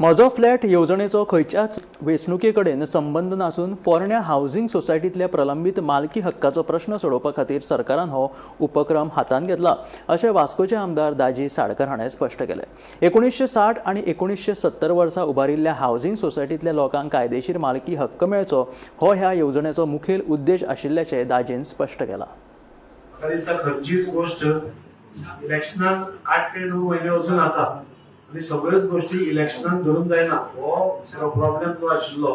म्हजो फ्लॅट येवजणेचो खंयच्याच वेंचणुके कडेन संबंद नासून पोरण्या हावसिंग सोसायटींतल्या प्रलंबीत मालकी हक्काचो प्रश्न सोडोवपा खातीर सरकारान हो उपक्रम हातांत घेतला, अशें वास्कोचे आमदार दाजी साडकर हाणें स्पश्ट केलें. 1960 आनी 1970 वर्सा उबारिल्ल्या हावसिंग सोसायटींतल्या लोकांक कायदेशीर मालकी हक्क मेळचो हो ह्या येवजणेचो मुखेल उद्देश आशिल्ल्याचें दाजीन स्पश्ट केलां. म्हाका दिसता खंयचीच गोश्ट इलेक्शनाक 8 ते 9 म्हयने वचून आसा आनी सगळ्योच गोश्टी इलेक्शनाक धरून जायना. हो प्रॉब्लेम जो आशिल्लो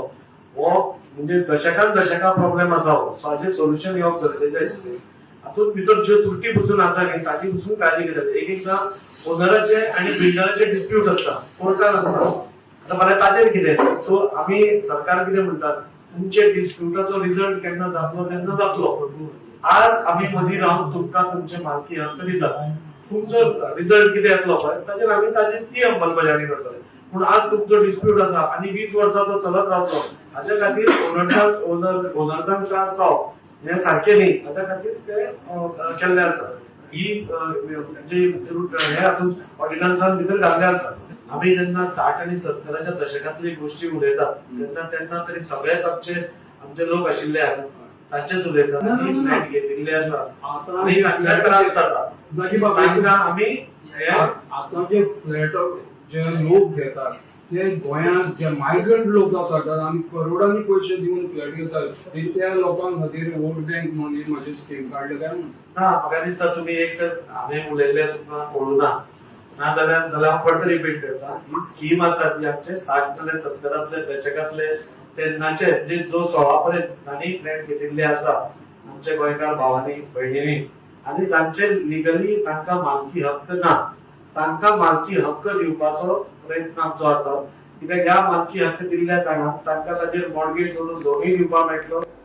हो म्हणजे दशकान दशकां प्रॉब्लेम आसा हो. सो हाजेर सोल्युशन येवप गरजेचें आशिल्लें. हातूंत भितर ज्यो त्रुटी पसून आसा न्ही, ताची पसून काळजी घेतात. एक एकदां ओनराचे आनी बिल्डराचे डिस्प्यूट आसता, कोर्टान आसता. आतां फाल्यां ताजेर कितें? सो आमी सरकार कितें म्हणटात, तुमचे डिस्प्युटाचो रिजल्ट केन्ना जातलो तेन्ना जातलो. आज आमी मदीं रावन तुमकां तुमचे मालकी हक्क दितात. तुमचो रिजल्ट कितें येतलो पळय, ताजेर आमी ताजी ती अंमलबजावणी करतले. पूण आज तुमचो डिस्प्यूट आसा आनी 20 वर्सां तो चलत रावतलो, हाच्या खातीर ओनरसांक ओनर ओनर्सांक त्रास जावप हें सारकें न्ही. हाच्या खातीर ते केल्लें आसा. ही म्हणजे हे हातूंत ऑर्डिनन्सान भितर घाल्लें आसा. आमी जेन्ना 60 आनी 70च्या दशकांतली गोश्टी उलयतात तेन्ना तेन्ना तरी सगळेच आमचे आमचे लोक आशिल्ले, तांचेच उलयतात. ना, ना, ना. फ्लॅट घेतिल्ले आसा आता आनी तांकां त्रास जाता. जागी बाबा. तांकां आमी हे आता जे फ्लॅट जे लोक घेतात ते गोंयांत जे मायग्रंट लोक आसात आनी करोडांनी पयशे दिवन फ्लॅट घेतात, ते त्या लोकां खातीर वोट बँक म्हणून म्हाजी स्कीम काडली काय म्हणून. ना, म्हाका दिसता तुमी एक तर हांवें उलयल्लें तुमकां कळूं ना. ना जाल्यार जाल्यार हांव परत रिपीट करता. ही स्कीम आसा ती आमचे 60 नाल्यार 70तले दशकांतले तेन्नाचे, म्हणजे जो 16 पर्यंत तांणी फ्लॅट घेतिल्ले आसा आमच्या गोंयकार भावांनी भयणींनी आनी जांचे लिगली तांकां मालकी हक्क ना, तांकां मालकी हक्क दिवपाचो प्रयत्न आमचो आसा. कित्याक ह्या मालकी हक्क दिल्ल्या कारणान तांकां ताचेर मॉर्गेज करून लोनूय दिवपाक मेळटलो.